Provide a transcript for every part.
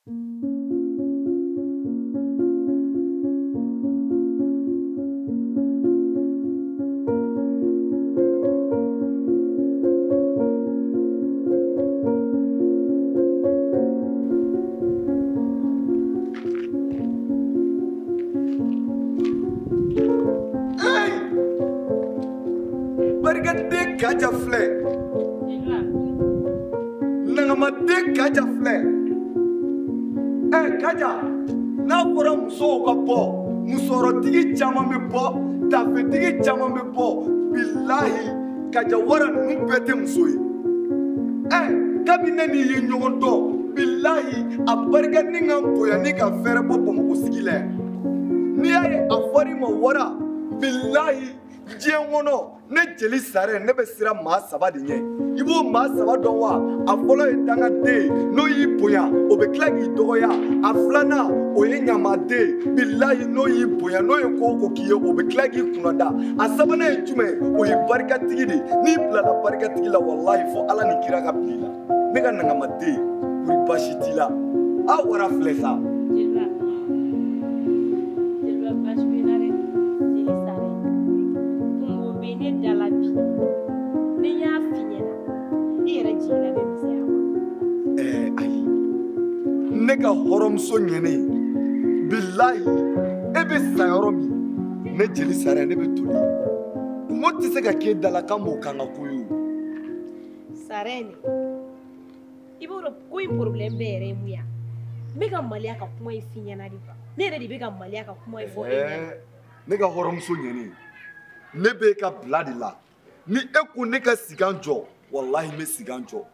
Barikaden Kaja filɛ. Nangamaden Kaja filɛ. Ɛ Kaja, n'a fɔra musow ka bɔ, musɔrɔtigi caman bɛ bɔ, tafetigi caman bɛ bɔ, bilahi Kaja wara ninnu bɛɛ tɛ muso ye. Ɛ kabi ne n'i ye ɲɔgɔn dɔn, bilahi a barika ni ka n bonya ni ka fɛrɛ bɔ Bamakɔ sigi la yan. N'i y'a ye a fɔr'i ma wara, bilahi diɲɛ kɔnɔ ne jeli sare ne bɛ siran maa saba de ɲɛ. I b'o maa saba dɔn wa? A fɔlɔ ye dangaden ye, n'o y'i bonya o bɛ tila k'i dɔgɔya. A filanan o ye ɲamaden, bilahi n'o y'i bonya n'o ye ko o ko k'i ye o bɛ tila k'i kunnada. A sabanan ye jumɛn ye? O ye barikatigi de ye. N'i bilala barikatigi la walahi fo Ala ni kira ka bila i la. Ne ka nangamaden, kori baasi t'i la. A wara filɛ sa. Jeliba, jeliba baasi bɛ n na dɛ. Jeli Sare, kungo bɛ ne da la bi. Ni n y'a f'i ɲɛna, i yɛrɛ jigila bɛ misɛnya quoi. Ayi, ne ka hɔrɔnmuso ɲɛnen, bilahi e bɛ sa yɔrɔ min, ne jeli Sare ne bɛ toli. Kungo tɛ se ka k'e da la k'an m'o k'an ka ko ye o. Sare nin, i b'o dɔn ko in problème bɛɛ yɛrɛ ye mun ye wa? N bɛ ka maloya ka kuma in f'i ɲɛna de quoi. Ne yɛrɛ de bɛ ka maloya ka kuma in fɔ e ɲɛna. Ne ka hɔrɔnmuso ɲɛnen, ne b'e ka bila de la. Ni e ko ne ka sigan jɔ, walahi n bɛ sigan jɔ.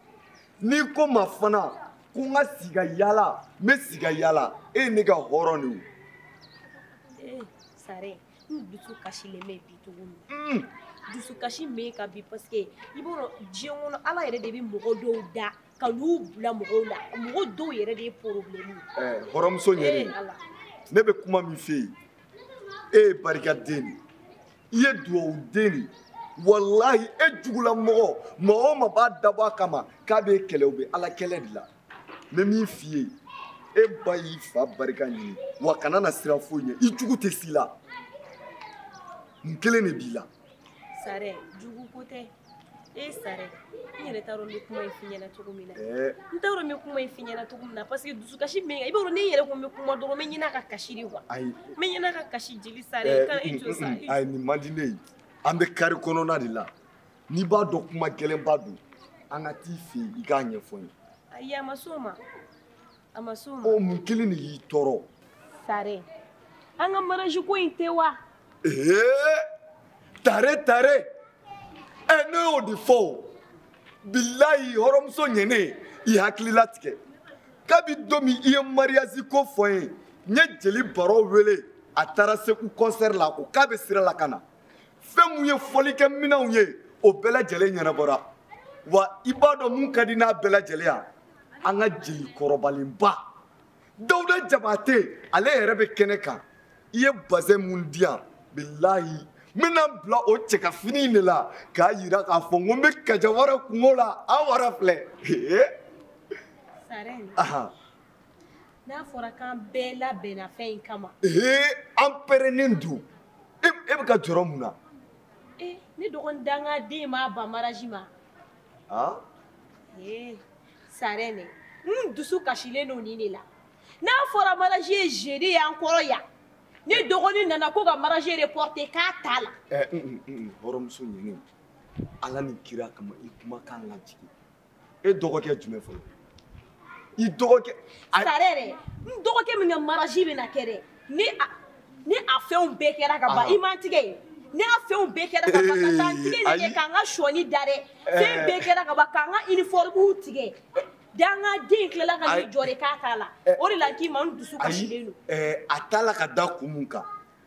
N'i ko ma fana ko n ka sigi ka yaala, n bɛ sigi ka yaala. E ye ne ka hɔrɔn de ye o. Ee Sare, n dusu kasilen bɛ bi cogo min. Dusukasi min bɛ e kan bi parce que i b'o dɔn diɲɛ kɔnɔ Ala yɛrɛ de bɛ mɔgɔ dɔw da ka n'u bila mɔgɔw la. Mɔgɔ dɔw yɛrɛ de ye problème ye. Hɔrɔnmuso ɲɛnen, Ee Ala. ne bɛ kuma min f'e ye, e ye barikaden de ye, i ye dugawuden de ye. Walahi e jugulamɔgɔ, maa o maa b'a dabɔ a kama k'a b'e kɛlɛ, o bɛ Ala kɛlɛ de la. N bɛ min f'i ye, e ba y'i fa barika ɲini, wa kana na siran foyi ɲɛ, i jugu tɛ s'i la. Mun kelen de b'i la? Sare, jugu ko tɛ. E Sare, n yɛrɛ t'a dɔn n bɛ kuma in f'i ɲɛna cogo min na. N t'a dɔn n bɛ kuma in f'i ɲɛna cogo min na parce que dusukasi min bɛ n kan, i b'a dɔn ne yɛrɛ ko n bɛ kuma dɔrɔn n bɛ ɲinɛ ka kasi de quoi. Ayi. N bɛ ɲinɛ ka kasi jeli Sare, kana i jɔ sa. Ayi, nin man di ne ye. An bɛ kari kɔnɔna de la. N'i b'a dɔn kuma gɛlɛnba don, an ka t'i fɛ yen i k'a ɲɛfɔ n ye. Ayi, a ma s'o ma. A ma s'o ma. Ɔ, mun kelen de y'i tɔɔrɔ? Sare, an ka mariage ko in tɛ wa? Tare tare. Ne y'o de fɔ o. Bilahi hɔrɔnmuso ɲɛnen, i hakili latigɛ. Kabi don min i ye mariage ko fɔ n ye, n ye jeli baro wele, a taara Segu concert la, a ko k'a bɛ sira la ka na. Fɛn mun ye fɔlikɛminɛnw ye, o bɛɛ lajɛlen ɲɛnabɔra. Wa i b'a dɔn mun ka di n'a bɛɛ lajɛlen ye, an ka jeli kɔrɔbalenba Dawuda Jabate, ale yɛrɛ bɛ kɛnɛ kan. I ye bazɛn mun di yan, bilahi n bɛna bila o cɛ ka fini in de la k'a yira k'a fɔ n ko n bɛ Kaja wara kungo la, an wara filɛ. Sare, n'a fɔra k'an bɛɛ labɛnna fɛn in kama. An pɛrɛnnen don. E bɛ ka jɔrɔ mun na? Ne dɔgɔnin dangaden m'a ban mariage ma. Sare ne, n dusu kasilen don nin de la. N'a fɔra mariage ye jeudi y'an kɔrɔ yan. Ne dɔgɔnin nana ko ka mariage reporter k'a t'a la. Hɔrɔnmuso ɲɛnen, Ala ni kira kama i kumakan lajigin. E dɔgɔkɛ jumɛn fɔlɔ? I dɔgɔkɛ. Sare dɛ, n dɔgɔkɛ min ka mariage bɛna kɛ dɛ, ni a fɛnw bɛɛ kɛra ka ban, i m'an tigɛ ye. Ni a fɛnw bɛɛ kɛra ka ban, ka taa n tigɛ nin kɛ k'an ka sɔɔni da dɛ. Fɛn bɛɛ kɛra ka ban, k'an ka uniforme tigɛ. Dangaden tilala ka n'i jɔ de k'a t'a la. O de la k'i ma n dusu kasilen don. A t'a la ka da kun mun kan,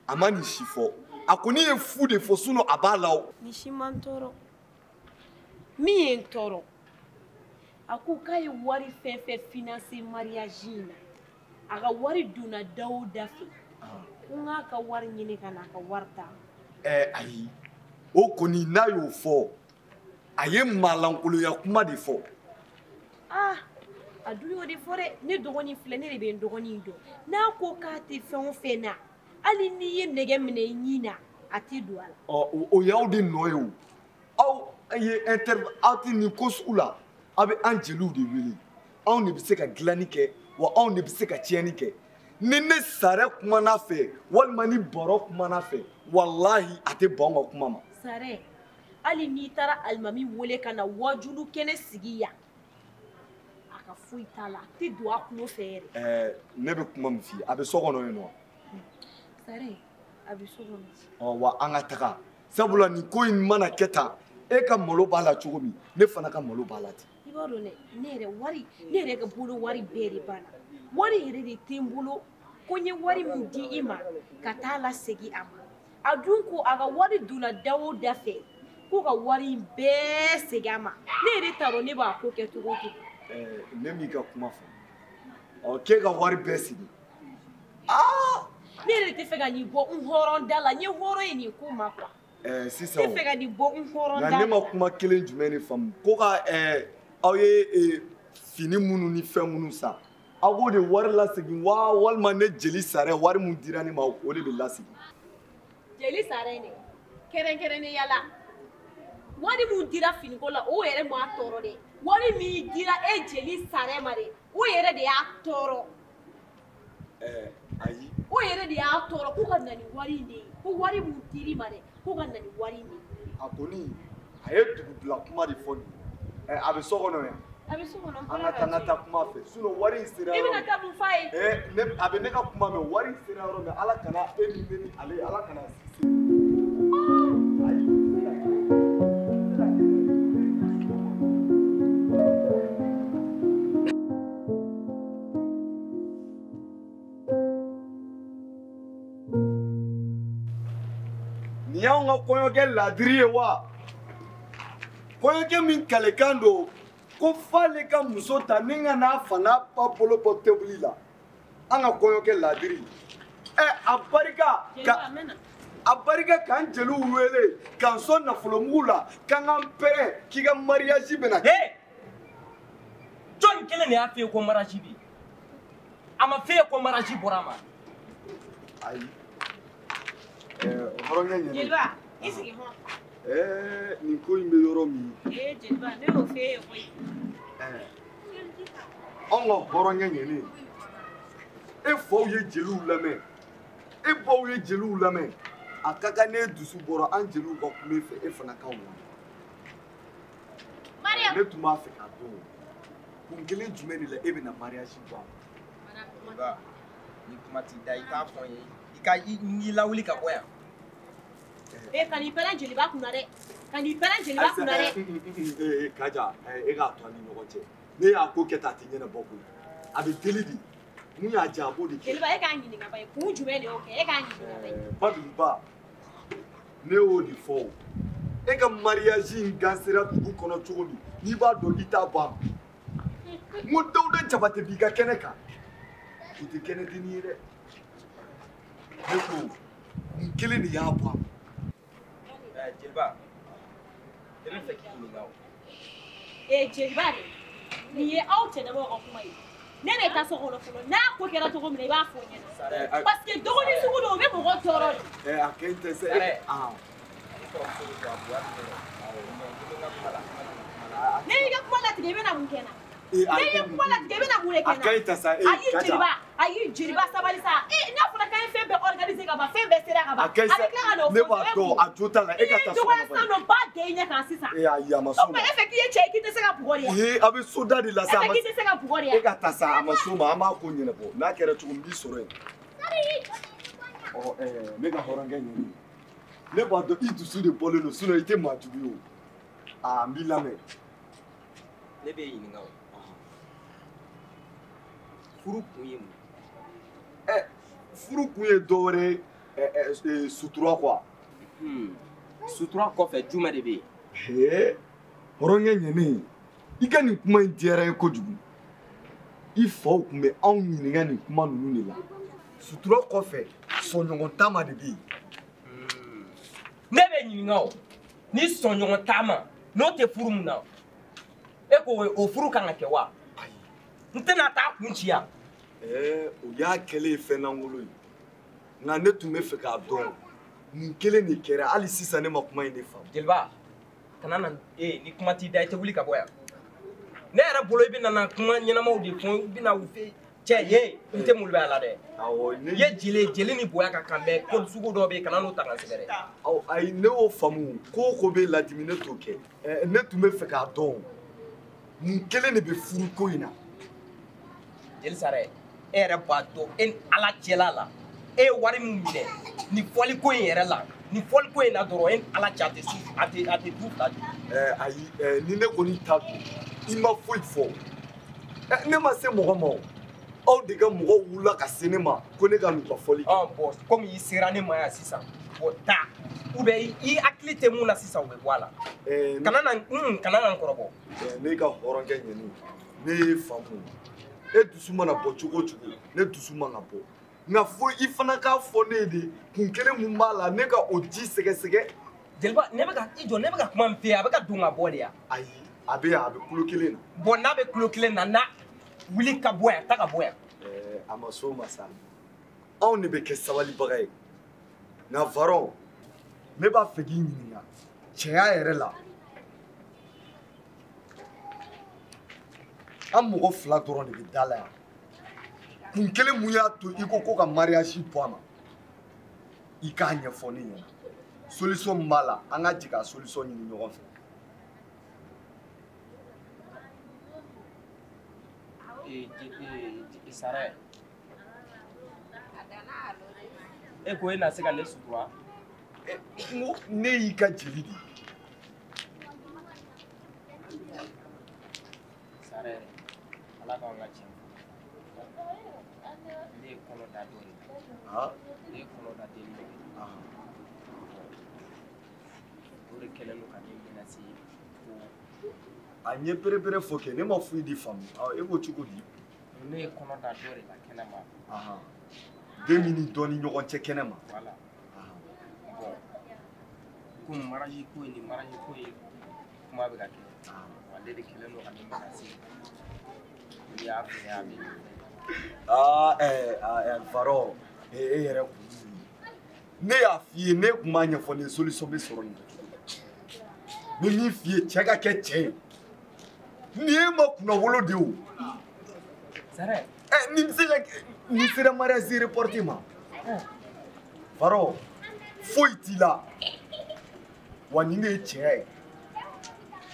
a ma nin si fɔ. A kɔni ye fu de fɔ, sinon a b'a la o. Nin si ma n tɔɔrɔ. Min ye n tɔɔrɔ, a ko k'a ye wari fɛn fɛn financer mariage in na, a ka wari donna da o da fɛ, ko n k'a ka wari ɲini ka na a ka wari d'a ma. Ayi, o kɔni n'a y'o fɔ, a ye maalankolonya kuma de fɔ. A dun y'o de fɔ dɛ, ne dɔgɔnin filɛ, ne de bɛ n dɔgɔnin dɔn. N'a ko k'a tɛ fɛn o fɛn na, hali n'i ye nɛgɛ minɛ i ɲin na, a tɛ don a la. Ɔ, o y'aw de nɔ ye o. Aw ye inter aw tɛ nin ko sugu la, aw bɛ an jeliw de wele. Anw de bɛ se ka dilanni kɛ, wa anw de bɛ se ka tiɲɛni kɛ. Ni ne Sarɛ kumana fɛ, walima ni Bɔrɔ kumana fɛ, walahi a tɛ bɔn anw ka kuma ma. Sarɛ, hali n'i taara alimami wele ka na wajulu kɛnɛ sigi yan, a ka foyi t'a la, a tɛ don a tulo fɛ yɛrɛ. Ɛɛ, ne bɛ kuma min f'i ye, a bɛ so kɔnɔ yen nɔ. Sarɛ, a bɛ so kɔnɔ. Ɔ, wa an ka taga, sabula nin ko in mana kɛ tan, e ka malo b'a la cogo min, ne fana ka malo b'a la ten. I b'a dɔn dɛ, ne yɛrɛ wari, ne yɛrɛ ka bolo wari bɛɛ de banna. Wari yɛrɛ de tɛ n bolo ko n ye wari min di i ma ka taa lasegin a ma. A dun ko a ka wari donna da o da fɛ, ko ka wari in bɛɛ segin a ma. Ne yɛrɛ t'a dɔn ne b'a ko kɛ cogo o cogo. Ɛɛ, ne m'i ka kuma fɔ. Ɔ, k'e ka wari bɛɛ segin. Aa! Ne yɛrɛ tɛ fɛ ka nin bɔ n hɔrɔn da la. N ye hɔrɔn ye nin ko ma quoi. Ɛɛ, sisan o. Ne tɛ fɛ ka nin bɔ n hɔrɔn da la. Nka ne ma kuma kelen jumɛn de faamu? Ko ka ɛɛ, aw ye fini minnu ni fɛn minnu san, aw b'o de wari lasegin wa, walima ne jeli Sarɛ wari min dira ne ma, o de bɛ lasegin? Jeli Sarɛ ne, kɛrɛnkɛrɛnnenya la, wari min dira finiko la, o yɛrɛ m'a tɔɔrɔ dɛ. Wari min dira e jeli Sarɛ ma dɛ, o yɛrɛ de y'a tɔɔrɔ. Ɛɛ, ayi. O yɛrɛ de y'a tɔɔrɔ ko ka na ni wari in de ye. Ko wari min dir'i ma dɛ, ko ka na ni wari in de ye. A kɔni, a ye dugubila kuma de fɔ nin ye. Ɛ, a bɛ so kɔnɔ yan. A bɛ so kɔnɔ. An ka taa, n ka taa kuma fɛ. Sinon wari in sera yɔrɔ min. I bɛna taa mun f'a ye? Ɛɛ, ne, a bɛ ne ka kuma mɛn. Wari in sera yɔrɔ min, Ala kana e ni ne ni ale, Ala kana se. Ayi. Nin y'anw ka kɔɲɔkɛ ladiri ye wa? Kɔɲɔkɛ min kalekan don ko f'ale ka muso ta ni ka n'a fa n'a ba bolo bɔ tebuli la. An ka kɔɲɔkɛ ladiri. Ɛ, a barika ka a barika k'an jeliw wele k'an sɔn nafolomugu la k'an k'an pɛrɛn k'i ka mariage bɛna kɛ. Jɔn kelen de y'a f'i ye ko mariage bɛ yen? A ma f'e ye ko mariage bɔra a ma? Ayi. Ɛɛ, hɔrɔnkɛ ɲɛna. Jeliba, i sigi hɔn. Ɛɛ, nin ko in bɛ yɔrɔ min. Ee jeliba, ne y'o f'e ye koyi. Ɛɛ, anw ka hɔrɔnkɛ ɲɛnen, e faw ye jeliw lamɛn, e baw ye jeliw lamɛn, a ka kan n'e dusu bɔra an jeliw ka kuma e fɛ, e fana k'anw lamɛn. Mariam. Ne tun b'a fɛ k'a dɔn, kun kelen jumɛn de la e bɛna mariage bɔ a ma? Jeliba, ni kuma t'i da, i k'a fɔ n ye, i ka i lawuli ka bɔ yan. E ka n'i pɛrɛn jeliba kunna dɛ, ka n'i pɛrɛn jeliba kunna dɛ. Ee Kaja, e k'a to an ni ɲɔgɔn cɛ. Ne y'a ko kɛ tan, a tɛ ɲɛnabɔ koyi. A bɛ deli de. Mun y'a diya, a b'o de kɛ. Jeliba, e k'a ɲininka ba ye, kun jumɛn de y'o kɛ? E k'a ɲininka ba ye. Baduguba, ne y'o de fɔ o. E ka mariage in gansera dugu kɔnɔ cogo min, n'i b'a dɔn i t'a bɔ a ma. N ko Dawuda Jabate b'i ka kɛnɛ kan. O tɛ kɛnɛdennin ye dɛ. Ne ko, mun kelen de y'a bɔ a ma? Jeliba, ne bɛ fɛ k'i ɲininka o. Ee jeliba de, nin ye aw cɛdamaw ka kuma ye. Ne bɛ taa so kɔnɔ fɔlɔ, n'a ko kɛra cogo min na, i b'a fɔ n ɲɛna. Parce que dɔgɔnin sugu dɔw, u bɛ mɔgɔ tɔɔrɔ de. Ɛɛ, a kɛ n tɛ se. Sarɛ. Ah. Ne kɔrɔmuso de don, a bonya bɛ ne la. Mais i bɛ n ka kuma la, kuma la. Ne y'i ka kuma latigɛ, i bɛna mun kɛ n na? Ne y'i ka kuma latigɛ, i bɛna mun de kɛ n na? A ka ɲi ta sa, ee Ayi Kaja. jeliba, ayi jeliba, sabali sa. Ee, n'a fɔra k'an ye fɛn bɛɛ organiser ka ban, fɛn bɛɛ sera ka ban. A ka ɲi sa. A bɛ tila ka na o fɔ Ne b'a dɔn, a jo t'a la, e ka taa so I ye kɔnɔ dɔgɔya sisan nɔ, ba den i ɲɛ kan sisan. Ee ayi, a ma O s'o tuma ma. e fɛ k'i ye cɛ ye k'i tɛ se ka bugɔ de wa? Ee, a bɛ so da de la sa. E fɛ k'i tɛ se ka bugɔ de wa? E ka taa sa, a ma s'o ma, an b'a ko ɲɛnabɔ. N'a kɛra cogo min, n b'i sɔrɔ yen. Ɔ, ɛɛ, ne ka hɔrɔnkɛ ɲɛnen. Ne b'a dɔn i dusu de bɔlen don, sinon i tɛ maa jugu ye o. Aa, n b'i lamɛn. Ne b'e ɲininka o. Furu kun ye mun ye? Ɛ, furu kun ye dɔ wɛrɛ ye, ɛ, sutura quoi. Sutura kɔfɛ jumɛn de bɛ yen? Hee, hɔrɔnkɛ ɲɛnen, i ka nin kuma in diyara n ye kojugu. I faw tun bɛ anw ɲininka nin kuma ninnu de la. Sutura kɔfɛ, sɔnɲɔgɔn taama de bɛ yen. Ne bɛ ɲininka o, ni sɔnɲɔgɔn taama n'o tɛ furu mun na, e ko o furu kan ka kɛ wa? Ayi. N tɛna taa kun ci yan. O y'a kɛlen ye fɛn lankolon ye. Nka ne tun bɛ fɛ k'a dɔn mun kelen de kɛra hali sisan ne ma kuma in de faamu. Jeliba kana na ni kuma t'i da i tɛ wuli ka bɔ yan. Ne yɛrɛ bolo i bɛ na kuma ɲɛnamaw de fɔ i bɛ na u fɛ cɛ ye n tɛ maloya la dɛ. Awɔ ne. I ye jeli jeli ni bonya ka kan mɛ ko sugu dɔ bɛ yen kana n'o ta ka n sɛgɛrɛ. Awɔ ayi ne y'o faamu ko o ko bɛ ladimi ne t'o kɛ. Ne tun bɛ fɛ k'a dɔn mun kelen de bɛ furu ko in na. Jeli Sara e yɛrɛ b'a dɔn e ni Ala cɛla la e ye wari min minɛ nin fɔli ko in yɛrɛ la nin fɔli ko in na dɔrɔn e ni Ala cɛ a tɛ su a tɛ du fila jɔ. Ayi ni ne kɔni ta don i ma foyi fɔ ne ma se mɔgɔ ma o aw de ka mɔgɔw wulila ka se ne ma ko ne ka n'u ka fɔli kɛ. Bɔn komi i sera ne ma yan sisan bɔn taa ou bien i hakili tɛ mun na sisan o bɛ bɔ a la. Kana na n kɔrɔbɔ. Ne ka hɔrɔnkɛ ɲɛni ne ye faamu e dusu mana bɔ cogo o cogo ne dusu man ka bɔ nka fo i fana k'a fɔ ne ye de kun kelen mun b'a la ne ka o ji sɛgɛsɛgɛ. Jeliba ne bɛ ka i jɔ ne bɛ ka kuma min f'e ye a bɛ ka don ka bɔ de yan. Ayi a bɛ yan a bɛ kulo kelen na. Bɔn n'a bɛ kulo kelen na n'a wuli ka bɔ yan ta ka bɔ yan. A ma s'o ma sa anw de bɛ kɛ sabalibaga ye nka Varon ne b'a fɛ k'i ɲininka cɛya yɛrɛ la an mɔgɔ fila dɔrɔn de bɛ da la yan kun kelen mun y'a to i ko ko ka mariage bɔ a ma i k'a ɲɛfɔ ne ɲɛna solution min b'a la an ka jɛ ka solution ɲini ɲɔgɔn fɛ. Sara e ko e na se ka ne sutura. N ko ne y'i ka jeli de ye. Sara Ala k'an ka tiɲɛ fɔ ne ye kɔnɔ da dɔ de la. Ne ye kɔnɔ da den dɔ de la. O de kɛlen don ka ne menacer ko. A ɲɛ perepere fɔ kɛ ne ma foyi de faamu e ko cogo di. Ne ye kɔnɔ da dɔ de la kɛnɛ ma. Den min ni dɔ ni ɲɔgɔn cɛ kɛnɛ ma. Voilà. Bon komi mariage ko in ni mariage ko in kuma bɛ ka kɛ. Ale de kɛlen don ka ne menacer. N'i y'a fɛ a bɛ. Varon e yɛrɛ kun y'u ye. Ne y'a f'i ye ne tun b'a ɲɛfɔ ne ye solution bɛ sɔrɔ nin na cogo di. Ni min f'i ye cɛ ka kɛ cɛ ye. Nin ye ma kunnawolo de ye o. Sara. Nin bɛ se ka nin sera mariage reporté ma. Varon foyi t'i la wa nin de ye cɛya ye.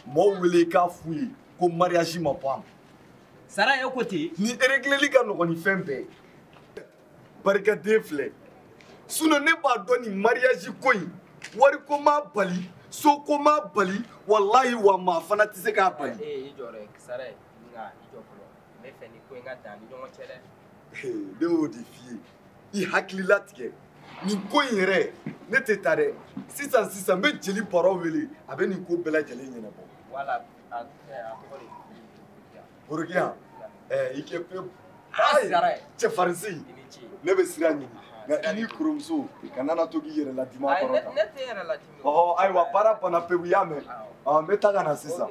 Mɔgɔw wele i k'a f'u ye ko mariage ma bɔ a ma. Sara e ko ten. Ni régleli ka nɔgɔn ni fɛn bɛɛ ye. Barikaden filɛ sinon ne b'a dɔn nin mariage ko in wariko m'a bali soko m'a bali walahi wa maa fana tɛ se k'a bali. I jɔ dɛ Sara nka i jɔ fɔlɔ n bɛ fɛ nin ko in ka dan ni ɲɔgɔn cɛ dɛ. Ne y'o de f'i ye i hakili latigɛ nin ko in yɛrɛ ne tɛ taa dɛ sisan sisan n bɛ jeli baro wele a bɛ nin ko bɛɛ lajɛlen ɲɛnabɔ. Wala a tɔgɔ de. Borokiya i kɛ pewu. Cɛfarinsi ne bɛ sira ɲini nka i ni kɔrɔmuso kana na to k'i yɛrɛ ladimi a kɔrɔ tan. Ne tɛ yɛrɛ ladimi. Ɔhɔ ayiwa baara banna pewu i y'a mɛn n bɛ taa ka na sisan.